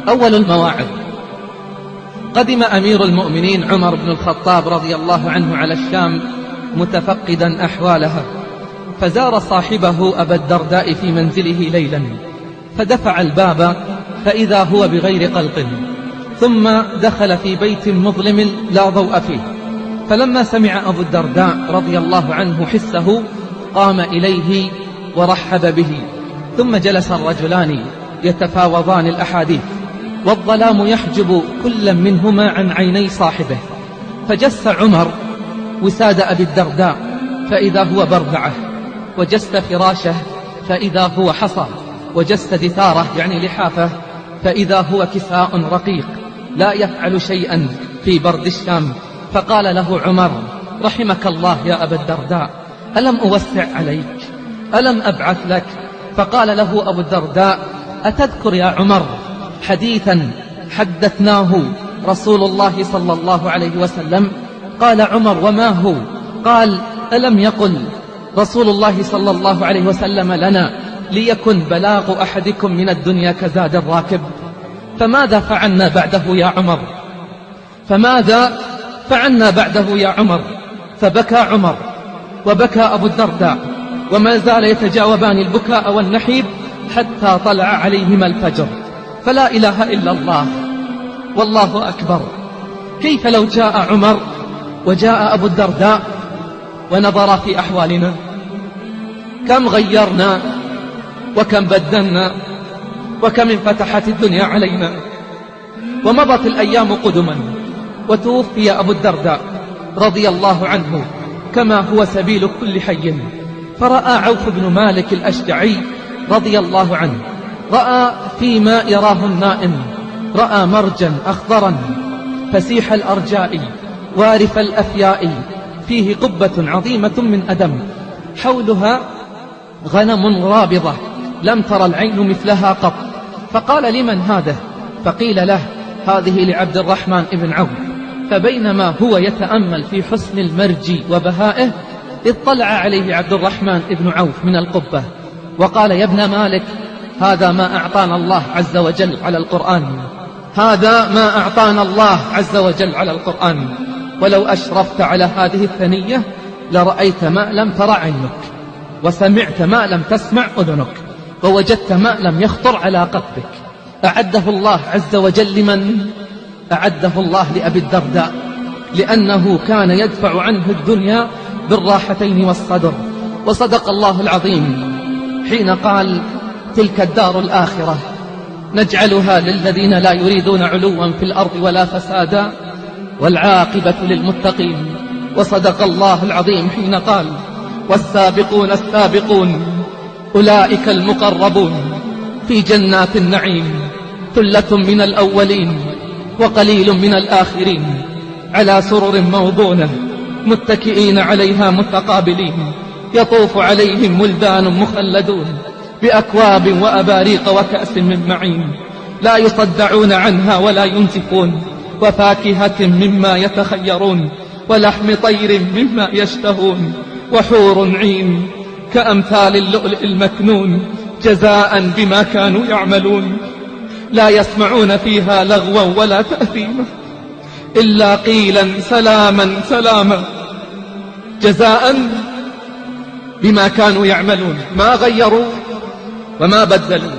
أول المواعظ: قدم أمير المؤمنين عمر بن الخطاب رضي الله عنه على الشام متفقدا أحوالها، فزار صاحبه أبا الدرداء في منزله ليلا، فدفع الباب فإذا هو بغير قلق، ثم دخل في بيت مظلم لا ضوء فيه، فلما سمع أبو الدرداء رضي الله عنه حسه قام إليه ورحب به، ثم جلس الرجلان يتفاوضان الأحاديث، والظلام يحجب كل منهما عن عيني صاحبه، فجس عمر وساد أبي الدرداء فإذا هو برذعه، وجس فراشه فإذا هو حصى، وجس دثاره يعني لحافه فإذا هو كساء رقيق لا يفعل شيئا في برد الشام. فقال له عمر: رحمك الله يا أبا الدرداء، ألم أوسع عليك؟ ألم أبعث لك؟ فقال له أبو الدرداء: أتذكر يا عمر حديثا حدثناه رسول الله صلى الله عليه وسلم؟ قال عمر: وما هو؟ قال: ألم يقل رسول الله صلى الله عليه وسلم لنا: ليكن بلاغ أحدكم من الدنيا كزاد الراكب؟ فماذا فعلنا بعده يا عمر؟ فماذا فعلنا بعده يا عمر؟ فبكى عمر وبكى أبو الدرداء، وما زال يتجاوبان البكاء والنحيب حتى طلع عليهما الفجر. فلا إله إلا الله والله أكبر. كيف لو جاء عمر وجاء أبو الدرداء ونظر في أحوالنا؟ كم غيرنا وكم بدلنا وكم انفتحت الدنيا علينا. ومضت الأيام قدما، وتوفي أبو الدرداء رضي الله عنه كما هو سبيل كل حي. فرأى عوف بن مالك الأشجعي رضي الله عنه، رأى فيما يراه النائم، رأى مرجا أخضرا فسيح الأرجاء وارف الأفياء، فيه قبة عظيمة من أدم، حولها غنم رابضة لم تر العين مثلها قط. فقال: لمن هذا؟ فقيل له: هذه لعبد الرحمن بن عوف. فبينما هو يتأمل في حسن المرج وبهائه، اطلع عليه عبد الرحمن بن عوف من القبة وقال: يا ابن مالك، هذا ما أعطانا الله عز وجل على القرآن، هذا ما أعطانا الله عز وجل على القرآن، ولو أشرفت على هذه الثنية لرأيت ما لم تر عينك، وسمعت ما لم تسمع أذنك، ووجدت ما لم يخطر على قلبك. أعده الله عز وجل لمن؟ أعده الله لأبي الدرداء، لأنه كان يدفع عنه الدنيا بالراحتين والصدر. وصدق الله العظيم حين قال: تلك الدار الآخرة نجعلها للذين لا يريدون علوا في الأرض ولا فسادا والعاقبة للمتقين. وصدق الله العظيم حين قال: والسابقون السابقون أولئك المقربون في جنات النعيم، ثلة من الأولين وقليل من الآخرين، على سرر موضونة متكئين عليها متقابلين، يطوف عليهم ولدان مخلدون بأكواب وأباريق وكأس من معين، لا يصدعون عنها ولا ينزفون، وفاكهة مما يتخيرون، ولحم طير مما يشتهون، وحور عين كأمثال اللؤلؤ المكنون، جزاء بما كانوا يعملون، لا يسمعون فيها لغوا ولا تأثيما إلا قيلا سلاما سلاما، جزاء بما كانوا يعملون، ما غيروا وما بدلوا.